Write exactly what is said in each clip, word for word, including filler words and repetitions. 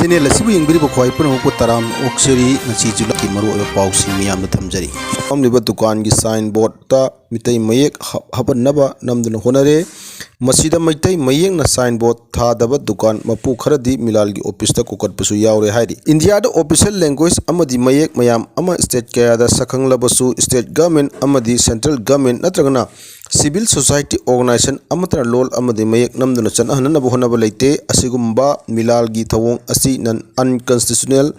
Channel ꯑꯁꯤꯕꯨ ꯌꯦꯡꯕꯤꯔꯤꯕ ꯈ꯭ꯋꯥꯏ ꯄꯨꯝꯅꯃꯛꯄꯨ ꯇꯔꯥꯝꯅ ꯑꯣꯛꯆꯔꯤ꯫ ꯉꯁꯤ ꯖꯨꯂꯥꯏꯒꯤ ꯃꯔꯨꯑꯣꯏꯕ ꯄꯥꯎꯁꯤꯡ ꯃꯤꯌꯥꯝꯗ ꯊꯝꯖꯔꯤ꯫ ꯐꯝꯂꯤꯕ ꯗꯨꯀꯥꯟꯒꯤ ꯁꯥꯏꯟ ꯕꯣꯔꯗꯇ ꯃꯤꯇꯩ ꯃꯌꯦꯛ ꯍ-, ꯍꯥꯞꯍꯟꯅꯕ ꯅꯝꯗꯨꯅ ꯍꯣꯠꯅꯔꯦ꯫ ꯃꯁꯤꯗ ꯃꯩꯇꯩ ꯃꯌꯦꯛꯅ ꯁꯥꯏꯟ ꯕꯣꯔꯗ ꯊꯥꯗꯕ ꯗꯨꯀꯥꯟ ꯃꯄꯨ ꯈꯔꯗꯤ ꯃꯤꯂꯥꯜꯒꯤ ꯑꯣꯐꯤꯁꯇ ꯀꯣꯀꯠꯄꯁꯨ ꯌꯥꯎꯔꯦ ꯍꯥꯏꯔꯤ꯫ ꯏꯟꯗꯤꯌꯥꯗ ꯑꯣꯐꯤꯁꯤꯌꯦꯜ ꯂꯦꯡꯒ꯭ꯋꯦꯖ ꯑꯃꯗꯤ ꯃꯌꯦꯛ ꯃꯌꯥꯝ ꯑꯃ ꯁ꯭ꯇꯦꯠ ꯀꯌꯥꯗ ꯁꯛꯈꯪꯂꯕꯁꯨ, ꯁ꯭ꯇꯦꯠ ꯒꯚꯔꯟꯃꯦꯟꯠ ꯑꯃꯗꯤ ꯁꯦꯟꯇ꯭ꯔꯦꯜ ꯒꯚꯔꯟꯃꯦꯟꯠ ꯅꯠꯇ꯭ꯔꯒꯅ ꯁꯤꯚꯤꯜ ꯁꯣꯁꯥꯏꯇꯤ ꯑꯣꯔꯒꯅꯥꯏꯖꯦꯁꯟ ꯑꯃꯠꯇꯅ ꯂꯣꯜ ꯑꯃꯗꯤ ꯃꯌꯦꯛ ꯅꯝꯗꯨꯅ ꯆꯠꯅꯍꯟꯅꯅꯕ ꯍꯣꯠꯅꯕ ꯂꯩꯇꯦ꯫ ꯑꯁꯤꯒꯨꯝꯕ ꯃꯤꯂꯥꯜꯒꯤ ꯊꯧꯑꯣꯡ ꯑꯁꯤ ꯅꯟ ꯑꯟꯀꯟꯁꯇꯤꯇ꯭ꯌꯨꯁꯅꯦꯜ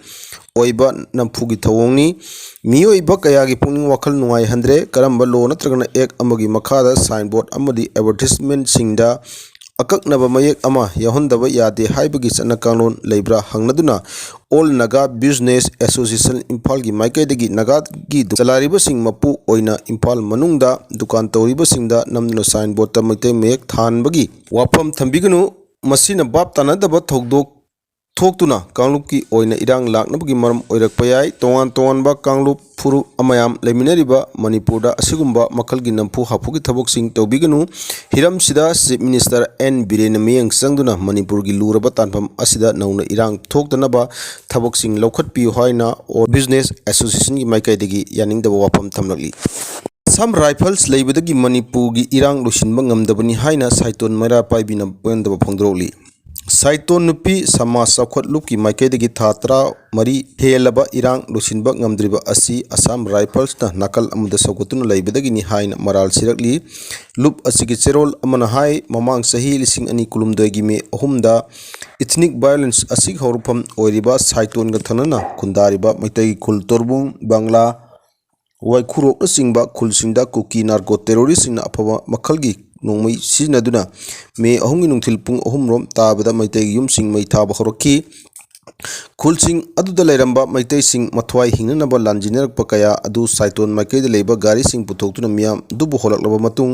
ꯑꯣꯏꯕ ꯅꯝꯐꯨꯒꯤ ꯊꯧꯑꯣꯡꯅꯤ꯫ ꯃꯤꯑꯣꯏꯕ ꯀꯌꯥꯒꯤ ꯄꯨꯛꯅꯤꯡ ꯋꯥꯈꯜ ꯅꯨꯡꯉꯥꯏꯍꯟꯗ꯭ꯔꯦ꯫ ꯀꯔꯝꯕ ꯂꯣ ꯅꯠꯇ꯭ꯔꯒꯅ ꯑꯦꯛ ꯑꯃꯒꯤ ꯃꯈꯥꯗ ꯁꯥꯏꯟ ꯕꯣꯔꯗ ꯑꯃꯗꯤ ꯑꯦꯗꯚꯔꯇꯤꯁꯃꯦꯟꯠꯁꯤꯡꯗ ꯑꯀꯛꯅꯕ ꯃꯌꯦꯛ ꯑꯃ ꯌꯥꯎꯍꯟꯗꯕ ꯌꯥꯗꯦ ꯍꯥꯏꯕꯒꯤ ꯆꯠꯅ ꯀꯥꯡꯂꯣꯟ ꯂꯩꯕ꯭ꯔꯥ ꯍꯪꯅꯗꯨꯅ ꯑꯣꯜ ꯅꯥꯒꯥ ꯕꯤꯖꯤꯅꯦꯁ ꯑꯦꯁꯣꯁꯤꯌꯦꯁꯟ ꯏꯝꯐꯥꯜꯒꯤ ꯃꯥꯏꯀꯩꯗꯒꯤ ꯅꯥꯒꯥꯒꯤ ꯆꯂꯥꯏꯔꯤꯕꯁꯤꯡ ꯃꯄꯨ ꯑꯣꯏꯅ ꯏꯝꯐꯥꯜ ꯃꯅꯨꯡꯗ ꯗꯨꯀꯥꯟ ꯇꯧꯔꯤꯕꯁꯤꯡꯗ ꯅꯝꯗꯨꯅ ꯁꯥꯏꯟ ꯕꯣꯔꯗꯇ ꯃꯩꯇꯩ ꯃꯌꯦꯛ ꯊꯥꯍꯟꯕꯒꯤ ꯋꯥꯐꯝ ꯊꯝꯕꯤꯒꯅꯨ꯫ ꯃꯁꯤꯅ ꯚꯥꯞ ꯇꯥꯅꯗꯕ ꯊꯧꯗꯣꯛ ꯊꯣꯛꯇꯨꯅ ꯀꯥꯡꯂꯨꯞꯀꯤ ꯑꯣꯏꯅ ꯏꯔꯥꯡ ꯂꯥꯛꯅꯕꯒꯤ ꯃꯔꯝ ꯑꯣꯏꯔꯛꯄ ꯌꯥꯏ꯫ ꯇꯣꯉꯥꯟ ꯇꯣꯉꯥꯟꯕ ꯀꯥꯡꯂꯨꯞ ꯐꯨꯔꯨꯞ ꯃꯌꯥꯝ ꯂꯩꯃꯤꯟꯅꯔꯤꯕ ꯃꯅꯤꯄꯨꯔꯗ ꯑꯁꯤꯒꯨꯝꯕ ꯃꯈꯜꯒꯤ ꯅꯝꯐꯨ ꯍꯥꯐꯨꯒꯤ ꯊꯕꯛꯁꯤꯡ ꯇꯧꯕꯤꯒꯅꯨ꯫ ꯍꯤꯔꯝꯁꯤꯗ ꯆꯤꯐ ꯃꯤꯅꯤꯁꯇꯔ ꯑꯦꯟ ꯕꯤꯔꯦꯟꯅ ꯃꯤꯠꯌꯦꯡ ꯆꯪꯗꯨꯅ ꯃꯅꯤꯄꯨꯔꯒꯤ ꯂꯨꯔꯕ ꯇꯥꯟꯐꯝ ꯑꯁꯤꯗ ꯅꯧꯅ ꯏꯔꯥꯡ ꯊꯣꯛꯇꯅꯕ ꯊꯕꯛꯁꯤꯡ ꯂꯧꯈꯠꯄꯤꯌꯨ ꯍꯥꯏꯅ ꯑꯣꯜ ꯕꯤꯖꯤꯅꯦꯁ ꯑꯦꯁꯣꯁꯤꯌꯦꯁꯟꯒꯤ ꯃꯥꯏꯀꯩꯗꯒꯤ ꯌꯥꯅꯤꯡꯗꯕ ꯋꯥꯐꯝ ꯊꯝꯂꯛꯂꯤ꯫ ꯑꯁꯥꯝ ꯔꯥꯏꯐꯜꯁ ꯂꯩꯕꯗꯒꯤ ꯃꯅꯤꯄꯨꯔꯒꯤ ꯏꯔꯥꯡ ꯂꯣꯏꯁꯤꯟꯕ ꯉꯝꯗꯕꯅꯤ ꯍꯥꯏꯅ ꯁꯥꯏꯇꯣꯟ ꯃꯩꯔꯥ ꯄꯥꯏꯕꯤꯅ ꯄꯦꯟꯗꯕ ꯐꯣꯡꯗꯣꯔꯛꯂꯤ꯫ ꯁꯥꯏꯇꯣꯟ ꯅꯨꯄꯤ ꯁꯃꯥꯖ ꯆꯥꯎꯈꯠ ꯂꯨꯞꯀꯤ ꯃꯥꯏꯀꯩꯗꯒꯤ ꯊꯥ ꯇꯔꯥ ꯃꯔꯤ ꯍꯦꯜꯂꯕ ꯏꯔꯥꯡ ꯂꯣꯏꯁꯤꯟꯕ ꯉꯝꯗ꯭ꯔꯤꯕ ꯑꯁꯤ ꯑꯁꯥꯝ ꯔꯥꯏꯐꯜꯁꯅ ꯅꯥꯀꯜ ꯑꯃꯗ ꯁꯧꯒꯠꯇꯨꯅ ꯂꯩꯕꯗꯒꯤꯅꯤ ꯍꯥꯏꯅ ꯃꯔꯥꯜ ꯁꯤꯔꯛꯂꯤ꯫ ꯂꯨꯞ ꯑꯁꯤꯒꯤ ꯆꯦꯔꯣꯜ ꯑꯃꯅ ꯍꯥꯏ, ꯃꯃꯥꯡ ꯆꯍꯤ ꯂꯤꯁꯤꯡ ꯑꯅꯤ ꯀꯨꯟꯍꯨꯝꯗꯣꯏꯒꯤ ꯃꯦ ꯑꯍꯨꯝꯗ ꯏꯊꯅꯤꯛ ꯚꯥꯏꯑꯣꯂꯦꯟꯁ ꯑꯁꯤꯒꯤ ꯍꯧꯔꯛꯐꯝ ꯑꯣꯏꯔꯤꯕ ꯁꯥꯏꯇꯣꯟꯒ ꯊꯪꯅꯅ ꯈꯨꯟꯗꯥꯔꯤꯕ ꯃꯩꯇꯩꯒꯤ ꯈꯨꯜ ꯇꯣꯔꯕꯨꯡ, ꯕꯪꯂꯥ, ꯋꯥꯏꯈꯨꯔꯣꯛꯅꯆꯤꯡꯕ ꯈꯨꯜꯁꯤꯡꯗ ꯀꯨꯀꯤ ꯅꯥꯔꯀꯣ ꯇꯦꯔꯣꯔꯤꯁꯁꯤꯡꯅ ꯑꯐꯕ ꯃꯈꯜꯒꯤ ꯅꯣꯡꯃꯩ ꯁꯤꯖꯤꯟꯅꯗꯨꯅ ꯃꯦ ꯑꯍꯨꯝꯒꯤ ꯅꯨꯡꯊꯤꯜ ꯄꯨꯡ ꯑꯍꯨꯝ ꯔꯣꯝ ꯇꯥꯕꯗ ꯃꯩꯇꯩꯒꯤ ꯌꯨꯝꯁꯤꯡ ꯃꯩ ꯊꯥꯕ ꯍꯧꯔꯛꯈꯤ꯫ ꯈꯨꯜꯁꯤꯡ ꯑꯗꯨꯗ ꯂꯩꯔꯝꯕ ꯃꯩꯇꯩꯁꯤꯡ ꯃꯊ꯭ꯋꯥꯏ ꯍꯤꯡꯅꯅꯕ ꯂꯥꯟꯖꯤꯟꯅꯔꯛꯄ ꯀꯌꯥ ꯑꯗꯨ ꯁꯥꯏꯇꯣꯟ ꯃꯥꯏꯀꯩꯗ ꯂꯩꯕ ꯒꯥꯔꯤꯁꯤꯡ ꯄꯨꯊꯣꯛꯇꯨꯅ ꯃꯤꯌꯥꯝ ꯑꯗꯨꯕꯨ ꯍꯣꯜꯂꯛꯂꯕ ꯃꯇꯨꯡ,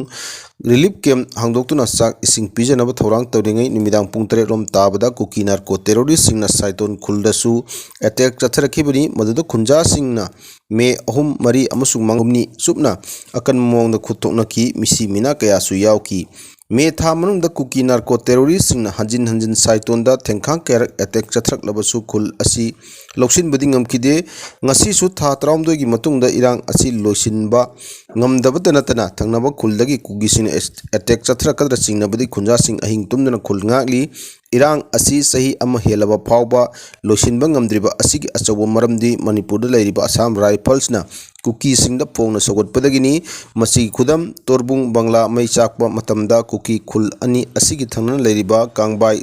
ꯔꯤꯂꯤꯐ ꯀꯦꯝꯞ ꯍꯥꯡꯗꯣꯛꯇꯨꯅ ꯆꯥꯛ ꯏꯁꯤꯡ ꯄꯤꯖꯅꯕ ꯊꯧꯔꯥꯡ ꯇꯧꯔꯤꯉꯩ ꯅꯨꯃꯤꯗꯥꯡ ꯄꯨꯡ ꯇꯔꯦꯠ ꯔꯣꯝ ꯇꯥꯕꯗ ꯀꯨꯀꯤ ꯅꯥꯔꯀꯣ ꯇꯦꯔꯣꯔꯤꯁꯁꯤꯡꯅ ꯁꯥꯏꯇꯣꯟ ꯈꯨꯜꯗꯁꯨ ꯑꯦꯇꯦꯛ ꯆꯠꯊꯔꯛꯈꯤꯕꯅꯤ꯫ ꯃꯗꯨꯗ ꯈꯨꯟꯖꯥꯁꯤꯡꯅ ꯃꯦ ꯑꯍꯨꯝ, ꯃꯔꯤ ꯑꯃꯁꯨꯡ ꯃꯉꯥꯅꯤ ꯆꯨꯞꯅ ꯑꯀꯟꯕ ꯃꯑꯣꯡꯗ ꯈꯨꯠ ꯊꯣꯛꯅꯈꯤ꯫ ꯃꯤꯁꯤ ꯃꯤꯅꯥ ꯀꯌꯥꯁꯨ ꯌꯥꯎꯈꯤ꯫ ꯃꯦ ꯊꯥ ꯃꯅꯨꯡꯗ ꯀꯨꯀꯤ ꯅꯥꯔꯀꯣ ꯇꯦꯔꯣꯔꯤꯁꯁꯤꯡꯅ ꯍꯟꯖꯤꯟ ꯍꯟꯖꯤꯟ ꯁꯥꯏꯇꯣꯟꯗ ꯊꯦꯡꯈꯥꯡ ꯀꯌꯥꯔꯛ ꯑꯦꯇꯦꯛ ꯆꯠꯊꯔꯛꯂꯕꯁꯨ ꯈꯨꯜ ꯑꯁꯤ ꯂꯧꯁꯤꯟꯕꯗꯤ ꯉꯝꯈꯤꯗꯦ꯫ ꯉꯁꯤꯁꯨ ꯊꯥ ꯇꯔꯥꯍꯨꯝꯗꯣꯏꯒꯤ ꯃꯇꯨꯡꯗ ꯏꯔꯥꯡ ꯑꯁꯤ ꯂꯣꯏꯁꯤꯟꯕ ꯉꯝꯗꯕꯇ ꯅꯠꯇꯅ ꯊꯪꯅꯕ ꯈꯨꯜꯗꯒꯤ ꯀꯨꯀꯤꯁꯤꯡꯅ ꯑꯦꯁ-, ꯑꯦꯇꯦꯛ ꯆꯠꯊꯔꯛꯀꯗ꯭ꯔꯥ ꯆꯤꯡꯅꯕꯗꯤ ꯈꯨꯟꯖꯥꯁꯤꯡ ꯑꯍꯤꯡ ꯇꯨꯝꯗꯅ ꯈꯨꯜ ꯉꯥꯛꯂꯤ꯫ ꯏꯔꯥꯡ ꯑꯁꯤ ꯆꯍꯤ ꯑꯃ ꯍꯦꯜꯂꯕ ꯐꯥꯎꯕ ꯂꯣꯏꯁꯤꯟꯕ ꯉꯝꯗ꯭ꯔꯤꯕ ꯑꯁꯤꯒꯤ ꯑꯆꯧꯕ ꯃꯔꯝꯗꯤ ꯃꯅꯤꯄꯨꯔꯗ ꯂꯩꯔꯤꯕ ꯑꯁꯥꯝ ꯔꯥꯏꯐꯜꯁꯅ ꯀꯨꯀꯤꯁꯤꯡꯗ ꯐꯣꯡꯅ ꯁꯧꯒꯠꯄꯗꯒꯤꯅꯤ꯫ ꯃꯁꯤꯒꯤ ꯈꯨꯗꯝ, ꯇꯣꯔꯕꯨꯡ ꯕꯪꯂꯥ ꯃꯩ ꯆꯥꯛꯄ ꯃꯇꯝꯗ ꯀꯨꯀꯤ ꯈꯨꯜ ꯑꯅꯤ ꯑꯁꯤꯒꯤ ꯊꯪꯅꯅ ꯂꯩꯔꯤꯕ ꯀꯥꯡꯕꯥꯏ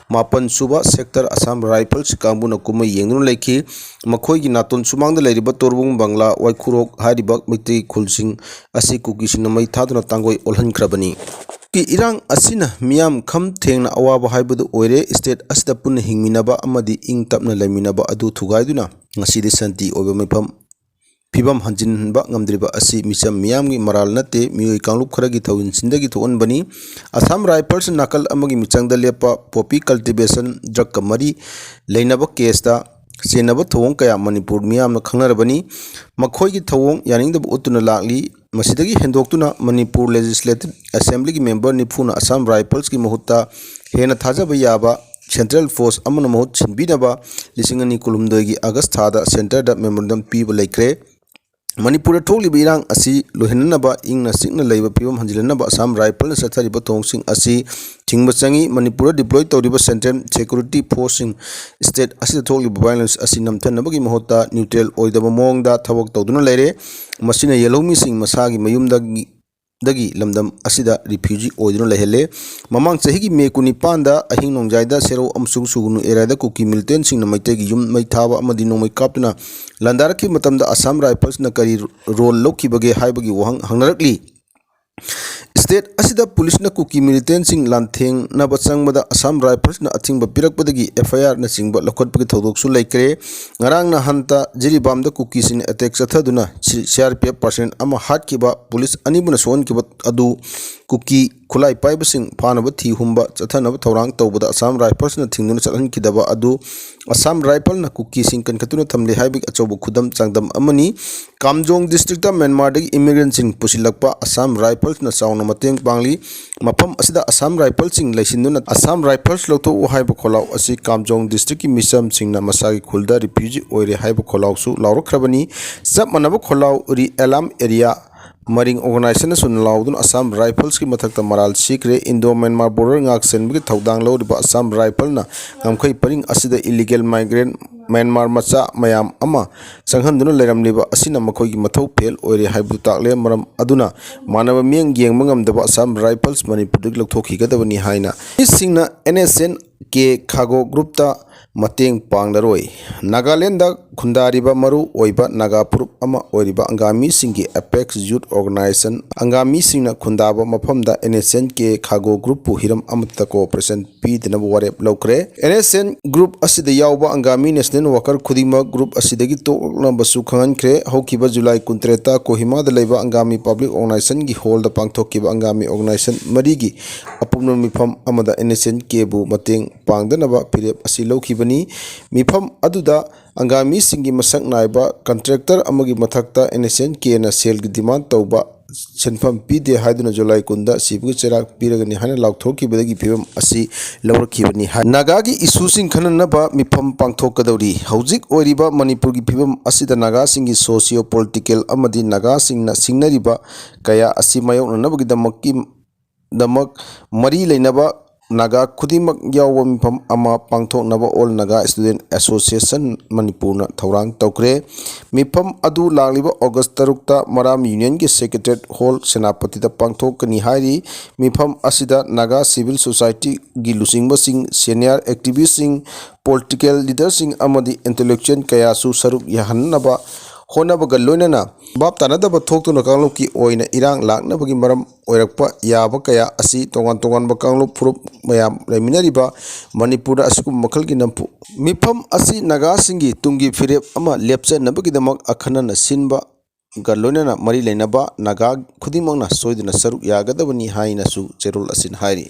ꯃꯥꯄꯟ ꯁꯨꯕ ꯁꯦꯛꯇꯔ ꯑꯁꯥꯝ ꯔꯥꯏꯐꯜꯁ ꯀꯥꯡꯕꯨꯅ ꯀꯨꯝꯃꯩ ꯌꯦꯡꯗꯨꯅ ꯂꯩꯈꯤ꯫ ꯃꯈꯣꯏꯒꯤ ꯅꯥꯇꯣꯟ ꯁꯨꯃꯥꯡꯗ ꯂꯩꯔꯤꯕ ꯇꯣꯔꯕꯨꯡ ꯕꯪꯂꯥ ꯋꯥꯏꯈꯨꯔꯣꯛ ꯍꯥꯏꯔꯤꯕ ꯃꯩꯇꯩ ꯈꯨꯜꯁꯤꯡ ꯑꯁꯤ ꯀꯨꯀꯤꯁꯤꯡꯅ ꯃꯩ ꯊꯥꯗꯨꯅ ꯇꯥꯡꯒꯣꯏ ꯑꯣꯜꯍꯟꯈ꯭ꯔꯕꯅꯤ꯫ ꯀꯤ ꯏꯔꯥꯡ ꯑꯁꯤꯅ ꯃꯤꯌꯥꯝ ꯈꯝ ꯊꯦꯡꯅ ꯑꯋꯥꯕ ꯍꯥꯏꯕꯗꯨ ꯑꯣꯏꯔꯦ꯫ ꯁ꯭ꯇꯦꯠ ꯑꯁꯤꯗ ꯄꯨꯟꯅ ꯍꯤꯡꯃꯤꯟꯅꯕ ꯑꯃꯗꯤ ꯏꯪ ꯇꯞꯅ ꯂꯩꯃꯤꯟꯅꯕ ꯑꯗꯨ ꯊꯨꯒꯥꯏꯗꯨꯅ ꯉꯁꯤꯗꯤ ꯁꯥꯟꯇꯤ ꯑꯣꯏꯕ ꯃꯤꯐꯝ, ꯐꯤꯕꯝ ꯍꯟꯖꯤꯟꯕ ꯉꯝꯗ꯭ꯔꯤꯕ ꯑꯁꯤ ꯃꯤꯆꯝ ꯃꯤꯌꯥꯝꯒꯤ ꯃꯔꯥꯜ ꯅꯠꯇꯦ, ꯃꯤꯑꯣꯏ ꯀꯥꯡꯂꯨꯞ ꯈꯔꯒꯤ ꯊꯧꯑꯣꯏꯟꯁꯤꯟꯗꯒꯤ ꯊꯣꯛꯍꯟꯕꯅꯤ꯫ ꯑꯁꯥꯝ ꯔꯥꯏꯐꯜꯁ ꯅꯥꯀꯜ ꯑꯃꯒꯤ ꯃꯤꯆꯪꯗ ꯂꯦꯞꯄ ꯄꯣꯄꯤ ꯀꯜꯇꯤꯚꯦꯁꯟ ꯗ꯭ꯔꯒꯀ ꯃꯔꯤ ꯂꯩꯅꯕ ꯀꯦꯁꯇ ꯆꯦꯟꯅꯕ ꯊꯧꯑꯣꯡ ꯀꯌꯥ ꯃꯅꯤꯄꯨꯔ ꯃꯤꯌꯥꯝꯅ ꯈꯪꯅꯔꯕꯅꯤ꯫ ꯃꯈꯣꯏꯒꯤ ꯊꯧꯑꯣꯡ ꯌꯥꯅꯤꯡꯗꯕ ꯎꯠꯇꯨꯅ ꯂꯥꯛꯂꯤ꯫ ꯃꯁꯤꯗꯒꯤ ꯍꯦꯟꯗꯣꯛꯇꯨꯅ ꯃꯅꯤꯄꯨꯔ ꯂꯦꯖꯤꯁꯂꯦꯇꯤꯚ ꯑꯦꯁꯦꯝꯕ꯭ꯂꯤꯒꯤ ꯃꯦꯝꯕꯔ ꯅꯤꯐꯨꯅ ꯑꯁꯥꯝ ꯔꯥꯏꯐꯜꯁꯀꯤ ꯃꯍꯨꯠꯇ ꯍꯦꯟꯅ ꯊꯥꯖꯕ ꯌꯥꯕ ꯁꯦꯟꯇ꯭ꯔꯦꯜ ꯐꯣꯔꯁ ꯑꯃꯅ ꯃꯍꯨꯠ ꯁꯤꯟꯕꯤꯅꯕ ꯂꯤꯁꯤꯡ ꯑꯅꯤ ꯀꯨꯟꯍꯨꯝꯗꯣꯏꯒꯤ ꯑꯥꯒꯁ ꯊꯥꯗ ꯁꯦꯟꯇꯔꯗ ꯃꯦꯃꯣꯔꯦꯟꯗꯝ ꯄꯤꯕ ꯂꯩꯈ꯭ꯔꯦ꯫ ꯃꯅꯤꯄꯨꯔꯗ ꯊꯣꯛꯂꯤꯕ ꯏꯔꯥꯡ ꯑꯁꯤ ꯂꯣꯏꯍꯟꯅꯅꯕ ꯏꯪꯅ ꯆꯤꯛꯅ ꯂꯩꯕ ꯐꯤꯕꯝ ꯍꯟꯖꯤꯜꯍꯟꯅꯕ ꯑꯁꯥꯝ ꯔꯥꯏꯐꯜꯅ ꯆꯠꯊꯔꯤꯕ ꯊꯧꯑꯣꯡꯁꯤꯡ ꯑꯁꯤ ꯊꯤꯡꯕ ꯆꯪꯏ꯫ ꯃꯅꯤꯄꯨꯔꯗ ꯗꯤꯄ꯭ꯂꯣꯏ ꯇꯧꯔꯤꯕ ꯁꯦꯟꯇ꯭ꯔꯦꯜ ꯁꯦꯀ꯭ꯌꯨꯔꯤꯇꯤ ꯐꯣꯔꯁꯁꯤꯡ ꯁ꯭ꯇꯦꯠ ꯑꯁꯤꯗ ꯊꯣꯛꯂꯤꯕ ꯚꯥꯏꯑꯣꯂꯦꯟꯁ ꯑꯁꯤ ꯅꯝꯊꯅꯕꯒꯤ ꯃꯍꯨꯠꯇ ꯅ꯭ꯌꯨꯇ꯭ꯔꯦꯜ ꯑꯣꯏꯗꯕ ꯃꯑꯣꯡꯗ ꯊꯕꯛ ꯇꯧꯗꯨꯅ ꯂꯩꯔꯦ꯫ ꯃꯁꯤꯅ ꯌꯦꯜꯍꯧꯃꯤꯁꯤꯡ ꯃꯁꯥꯒꯤ ꯃꯌꯨꯝꯗꯒꯤ ꯗꯒꯤ ꯂꯝꯗꯝ ꯑꯁꯤꯗ ꯔꯤꯐ꯭ꯌꯨꯖꯤ ꯑꯣꯏꯗꯨꯅ ꯂꯩꯍꯜꯂꯦ꯫ ꯃꯃꯥꯡ ꯆꯍꯤꯒꯤ ꯃꯦ ꯀꯨꯟꯅꯤꯄꯥꯟꯗ ꯑꯍꯤꯡ ꯅꯣꯡꯖꯥꯏꯗ ꯁꯦꯔꯧ ꯑꯃꯁꯨꯡ ꯁꯨꯒꯨꯅꯨ ꯑꯦꯔꯤꯌꯥꯗ ꯀꯨꯀꯤ ꯃꯤꯂꯤꯇꯦꯟꯁꯤꯡꯅ ꯃꯩꯇꯩꯒꯤ ꯌꯨꯝ ꯃꯩ ꯊꯥꯕ ꯑꯃꯗꯤ ꯅꯣꯡꯃꯩ ꯀꯥꯞꯇꯨꯅ ꯂꯥꯟꯗꯥꯔꯛꯈꯤꯕ ꯃꯇꯝꯗ ꯑꯁꯥꯝ ꯔꯥꯏꯐꯜꯁꯅ ꯀꯔꯤ ꯔꯣꯜ ꯂꯧꯈꯤꯕꯒꯦ ꯍꯥꯏꯕꯒꯤ ꯋꯥꯍꯪ ꯍꯪꯅꯔꯛꯂꯤ꯫ ꯁ꯭ꯇꯦꯠ ꯑꯁꯤꯗ ꯄꯨꯂꯤꯁꯅ ꯀꯨꯀꯤ ꯃꯤꯂꯤꯇꯦꯟꯁꯤꯡ ꯂꯥꯟꯊꯦꯡꯅꯕ ꯆꯪꯕꯗ ꯑꯁꯥꯝ ꯔꯥꯏꯐꯜꯁꯅ ꯑꯊꯤꯡꯕ ꯄꯤꯔꯛꯄꯗꯒꯤ ꯑꯦꯐ ꯑꯥꯏ ꯑꯥꯔꯅꯆꯤꯡꯕ ꯂꯧꯈꯠꯄꯒꯤ ꯊꯧꯗꯣꯛꯁꯨ ꯂꯩꯈ꯭ꯔꯦ꯫ ꯉꯔꯥꯡ ꯅꯍꯥꯟꯇ ꯖꯤꯔꯤꯕꯥꯝꯗ ꯀꯨꯀꯤꯁꯤꯡꯅ ꯑꯦꯇꯦꯛ ꯆꯠꯊꯗꯨꯅ ꯁꯤ-, C R P F person ꯑꯃ ꯍꯥꯠꯈꯤꯕ, ꯄꯨꯂꯤꯁ ꯑꯅꯤꯕꯨꯅ ꯁꯣꯛꯍꯟꯈꯤꯕ ꯑꯗꯨ ꯀꯨꯀꯤ ꯈꯨꯠꯂꯥꯏ ꯄꯥꯏꯕꯁꯤꯡ ꯐꯥꯅꯕ ꯊꯤ ꯍꯨꯝꯕ ꯆꯠꯊꯅꯕ ꯊꯧꯔꯥꯡ ꯇꯧꯕꯗ ꯑꯁꯥꯝ ꯔꯥꯏꯐꯜꯁꯅ ꯊꯤꯡꯗꯨꯅ ꯆꯠꯍꯟꯈꯤꯗꯕ ꯑꯗꯨ ꯑꯁꯥꯝ ꯔꯥꯏꯐꯜꯅ ꯀꯨꯀꯤꯁꯤꯡ ꯀꯟꯈꯠꯇꯨꯅ ꯊꯝꯂꯤ ꯍꯥꯏꯕꯒꯤ ꯑꯆꯧꯕ ꯈꯨꯗꯝ ꯆꯥꯡꯗꯝ ꯑꯃꯅꯤ꯫ ꯀꯥꯝꯖꯣꯡ ꯗꯤꯁꯇ꯭ꯔꯤꯛꯇ ꯃ꯭ꯌꯥꯟꯃꯥꯔꯗꯒꯤ ꯏꯃꯤꯒ꯭ꯔꯦꯟꯁꯤꯡ ꯄꯨꯁꯤꯜꯂꯛꯄ ꯑꯁꯥꯝ ꯔꯥꯏꯐꯜꯁꯅ ꯆꯥꯎꯅ ꯃꯇꯦꯡ ꯄꯥꯡꯂꯤ꯫ ꯃꯐꯝ ꯑꯁꯤꯗ ꯑꯁꯥꯝ ꯔꯥꯏꯐꯜꯁꯤꯡ ꯂꯩꯁꯤꯟꯗꯨꯅ "ꯑꯁꯥꯝ ꯔꯥꯏꯐꯜꯁ ꯂꯧꯊꯣꯛꯎ" ꯍꯥꯏꯕ ꯈꯣꯜꯂꯥꯎ ꯑꯁꯤ ꯀꯥꯝꯖꯣꯡ ꯗꯤꯁꯇ꯭ꯔꯤꯛꯀꯤ ꯃꯤꯆꯝꯁꯤꯡꯅ ꯃꯁꯥꯒꯤ ꯈꯨꯜꯗ ꯔꯤꯐ꯭ꯌꯨꯖꯤ ꯑꯣꯏꯔꯦ ꯍꯥꯏꯕ ꯈꯣꯜꯂꯥꯎꯁꯨ ꯂꯥꯎꯔꯛꯈ꯭ꯔꯕꯅꯤ꯫ ꯆꯞ ꯃꯥꯟꯅꯕ ꯈꯣꯜꯂꯥꯎ ꯔꯤ ꯑꯦꯂꯥꯝ ꯑꯦꯔꯤꯌꯥ ꯃꯔꯤꯡ ꯑꯣꯔꯒꯅꯥꯏꯖꯦꯁꯟꯅꯁꯨ ꯂꯥꯎꯗꯨꯅ ꯑꯁꯥꯝ ꯔꯥꯏꯐꯜꯁꯀꯤ ꯃꯊꯛꯇ ꯃꯔꯥꯜ ꯁꯤꯈ꯭ꯔꯦ꯫ ꯏꯟꯗꯣ ꯃ꯭ꯌꯥꯟꯃꯥꯔ ꯕꯣꯔꯗꯔ ꯉꯥꯛ ꯁꯦꯟꯕꯒꯤ ꯊꯧꯗꯥꯡ ꯂꯧꯔꯤꯕ ꯑꯁꯥꯝ ꯔꯥꯏꯐꯜꯅ ꯉꯝꯈꯩ ꯄꯔꯤꯡ ꯑꯁꯤꯗ ꯏꯂꯤꯒꯦꯜ ꯃꯥꯏꯒ꯭ꯔꯦꯟ ꯃ꯭ꯌꯥꯟꯃꯥꯔ ꯃꯆꯥ ꯃꯌꯥꯝ ꯑꯃ ꯆꯪꯍꯟꯗꯨꯅ ꯂꯩꯔꯝꯂꯤꯕ ꯑꯁꯤꯅ ꯃꯈꯣꯏꯒꯤ ꯃꯊꯧ ꯐꯦꯜ ꯑꯣꯏꯔꯦ ꯍꯥꯏꯕꯗꯨ ꯇꯥꯛꯂꯦ꯫ ꯃꯔꯝ ꯑꯗꯨꯅ ꯃꯥꯟꯅꯕ ꯃꯤꯠꯌꯦꯡ ꯌꯦꯡꯕ ꯉꯝꯗꯕ ꯑꯁꯥꯝ ꯔꯥꯏꯐꯜꯁ ꯃꯅꯤꯄꯨꯔꯗꯒꯤ ꯂꯧꯊꯣꯛꯈꯤꯒꯗꯕꯅꯤ ꯍꯥꯏꯅ ꯃꯤꯁꯤꯡꯅ ꯑꯦꯟ ꯑꯦꯁ ꯑꯦꯟ ꯀꯦ ꯈꯥꯒꯣ ꯒ꯭ꯔꯨꯞꯇ ꯃꯇꯦꯡ ꯄꯥꯡꯂꯔꯣꯏ꯫ ꯅꯥꯒꯥꯂꯦꯟꯗ ꯈꯨꯟꯗꯥꯔꯤꯕ ꯃꯔꯨ ꯑꯣꯏꯕ ꯅꯥꯒꯥ ꯐꯨꯔꯨꯞ ꯑꯃ ꯑꯣꯏꯔꯤꯕ ꯑꯪꯒꯥꯃꯤꯁꯤꯡꯒꯤ ꯑꯦꯄꯦꯛꯁ ꯌꯨꯠ ꯑꯣꯔꯒꯅꯥꯏꯖꯦꯁꯟ ꯑꯪꯒꯥꯃꯤꯁꯤꯡꯅ ꯈꯨꯟꯗꯥꯕ ꯃꯐꯝꯗ ꯑꯦꯟ ꯑꯦꯁ ꯑꯦꯟ ꯀꯦ ꯈꯥꯒꯣ ꯒ꯭ꯔꯨꯞꯄꯨ ꯍꯤꯔꯝ ꯑꯃꯠꯇ ꯀꯣꯑꯣꯄꯔꯦꯁꯟ ꯄꯤꯗꯅꯕ ꯋꯥꯔꯦꯞ ꯂꯧꯈ꯭ꯔꯦ꯫ ꯑꯦꯟ ꯑꯦꯁ ꯑꯦꯟ ꯒ꯭ꯔꯨꯞ ꯑꯁꯤꯗ ꯌꯥꯎꯕ ꯑꯪꯒꯥꯃꯤ ꯅꯦꯁꯅꯦꯜ ꯋꯥꯀꯔ ꯈꯨꯗꯤꯡꯃꯛ ꯒ꯭ꯔꯨꯞ ꯑꯁꯤꯗꯒꯤ ꯇꯣꯛꯂꯛꯅꯕꯁꯨ ꯈꯪꯍꯟꯈ꯭ꯔꯦ꯫ ꯍꯧꯈꯤꯕ ꯖꯨꯂꯥꯏ ꯀꯨꯟꯇꯔꯦꯠꯇ ꯀꯣꯍꯤꯃꯥꯗ ꯂꯩꯕ ꯑꯪꯒꯥꯃꯤ ꯄꯕ꯭ꯂꯤꯛ ꯑꯣꯔꯒꯅꯥꯏꯖꯦꯁꯟꯒꯤ ꯍꯣꯜꯗ ꯄꯥꯡꯊꯣꯛꯈꯤꯕ ꯑꯪꯒꯥꯃꯤ ꯑꯣꯔꯒꯅꯥꯏꯖꯦꯁꯟ ꯃꯔꯤꯒꯤ ꯑꯄꯨꯟꯕ ꯃꯤꯐꯝ ꯑꯃꯗ ꯑꯦꯟ ꯑꯦꯁ ꯑꯦꯟ ꯀꯦꯕꯨ ꯃꯇꯦꯡ ꯄꯥꯡꯗꯅꯕ ꯐꯤꯔꯦꯞ ꯑꯁꯤ ꯂꯧꯈꯤꯕꯅꯤ꯫ ꯃꯤꯐꯝ ꯑꯗꯨꯗ ꯑꯪꯒꯥꯃꯤꯁꯤꯡꯒꯤ ꯃꯁꯛ ꯅꯥꯏꯕ ꯀꯟꯇ꯭ꯔꯦꯛꯇꯔ ꯑꯃꯒꯤ ꯃꯊꯛꯇ ꯑꯦꯟ ꯑꯦꯁ ꯑꯦꯟ ꯀꯦꯅ ꯁꯦꯜꯒꯤ ꯗꯤꯃꯥꯟ ꯇꯧꯕ ꯁꯦꯟꯐꯝ ꯄꯤꯗꯦ ꯍꯥꯏꯗꯨꯅ ꯖꯨꯂꯥꯏ ꯀꯨꯟꯗ ꯁꯤꯕꯒꯤ ꯆꯩꯔꯥꯛ ꯄꯤꯔꯒꯅꯤ ꯍꯥꯏꯅ ꯂꯥꯎꯊꯣꯛꯈꯤꯕꯗꯒꯤ ꯐꯤꯕꯝ ꯑꯁꯤ ꯂꯧꯔꯛꯈꯤꯕꯅꯤ ꯍꯥꯏ꯫ ꯅꯥꯒꯥꯒꯤ ꯏꯁꯨꯁꯤꯡ ꯈꯟꯅꯅꯕ ꯃꯤꯐꯝ ꯄꯥꯡꯊꯣꯛꯀꯗꯧꯔꯤ꯫ ꯍꯧꯖꯤꯛ ꯑꯣꯏꯔꯤꯕ ꯃꯅꯤꯄꯨꯔꯒꯤ ꯐꯤꯕꯝ ꯑꯁꯤꯗ ꯅꯥꯒꯥꯁꯤꯡꯒꯤ ꯁꯣꯁꯤꯌꯣ ꯄꯣꯂꯤꯇꯤꯀꯦꯜ ꯑꯃꯗꯤ ꯅꯥꯒꯥꯁꯤꯡꯅ ꯁꯤꯡꯅꯔꯤꯕ ꯀꯌꯥ ꯑꯁꯤ ꯃꯥꯌꯣꯛꯅꯅꯕꯒꯤꯗꯃꯛꯀꯤ ꯗꯃꯛ ꯃꯔꯤ ꯂꯩꯅꯕ ꯅꯥꯒꯥ ꯈꯨꯗꯤꯡꯃꯛ ꯌꯥꯎꯕ ꯃꯤꯐꯝ ꯑꯃ ꯄꯥꯡꯊꯣꯛꯅꯕ ꯑꯣꯜ ꯅꯥꯒꯥ ꯁ꯭ꯇꯨꯗꯦꯟꯠ ꯑꯦꯁꯣꯁꯤꯌꯦꯁꯟ ꯃꯅꯤꯄꯨꯔꯅ ꯊꯧꯔꯥꯡ ꯇꯧꯈ꯭ꯔꯦ꯫ ꯃꯤꯐꯝ ꯑꯗꯨ ꯂꯥꯛꯂꯤꯕ ꯑꯣꯒꯁ ꯇꯔꯨꯛꯇ ꯃꯔꯥꯝ ꯌꯨꯅꯤꯌꯟꯒꯤ ꯁꯦꯀ꯭ꯔꯦꯇꯦꯔꯤꯌꯦꯠ ꯍꯣꯜ ꯁꯦꯅꯥꯄꯇꯤꯗ ꯄꯥꯡꯊꯣꯛꯀꯅꯤ ꯍꯥꯏꯔꯤ꯫ ꯃꯤꯐꯝ ꯑꯁꯤꯗ ꯅꯥꯒꯥ ꯁꯤꯚꯤꯜ ꯁꯣꯁꯥꯏꯇꯤꯒꯤ ꯂꯨꯆꯤꯡꯕꯁꯤꯡ, ꯁꯦꯅꯤꯌꯔ ꯑꯦꯛꯇꯤꯚꯤꯁ꯭ꯠꯁꯤꯡ, ꯄꯣꯂꯤꯇꯤꯀꯦꯜ ꯂꯤꯗꯔꯁꯤꯡ ꯑꯃꯗꯤ ꯏꯟꯇꯦꯂꯦꯛꯆꯨꯋꯦꯜ ꯀꯌꯥꯁꯨ ꯁꯔꯨꯛ ꯌꯥꯍꯟꯅꯕ ꯍꯣꯠꯅꯕꯒ ꯂꯣꯏꯅꯅ ꯚꯥꯞ ꯇꯥꯅꯗꯕ ꯊꯣꯛꯇꯨꯅ ꯀꯥꯡꯂꯨꯞꯀꯤ ꯑꯣꯏꯅ ꯏꯔꯥꯡ ꯂꯥꯛꯅꯕꯒꯤ ꯃꯔꯝ ꯑꯣꯏꯔꯛꯄ ꯌꯥꯕ ꯀꯌꯥ ꯑꯁꯤ ꯇꯣꯉꯥꯟ ꯇꯣꯉꯥꯟꯕ ꯀꯥꯡꯂꯨꯞ ꯐꯨꯔꯨꯞ ꯃꯌꯥꯝ ꯂꯩꯃꯤꯟꯅꯔꯤꯕ ꯃꯅꯤꯄꯨꯔꯗ ꯑꯁꯤꯒꯨꯝꯕ ꯃꯈꯜꯒꯤ ꯅꯝꯐꯨ ꯃꯤꯐꯝ ꯑꯁꯤ ꯅꯥꯒꯥꯁꯤꯡꯒꯤ ꯇꯨꯡꯒꯤ ꯐꯤꯔꯦꯞ ꯑꯃ ꯂꯦꯞꯆꯅꯕꯒꯤꯗꯃꯛ ꯑꯈꯟꯅꯅ ꯁꯤꯟꯕ ꯒ ꯂꯣꯏꯅꯅ ꯃꯔꯤ ꯂꯩꯅꯕ ꯅꯥꯒꯥ ꯈꯨꯗꯤꯡꯃꯛꯅ ꯁꯣꯏꯗꯅ ꯁꯔꯨꯛ ꯌꯥꯒꯗꯕꯅꯤ ꯍꯥꯏꯅꯁꯨ ꯆꯦꯔꯣꯜ ꯑꯁꯤꯅ ꯍꯥꯏꯔꯤ꯫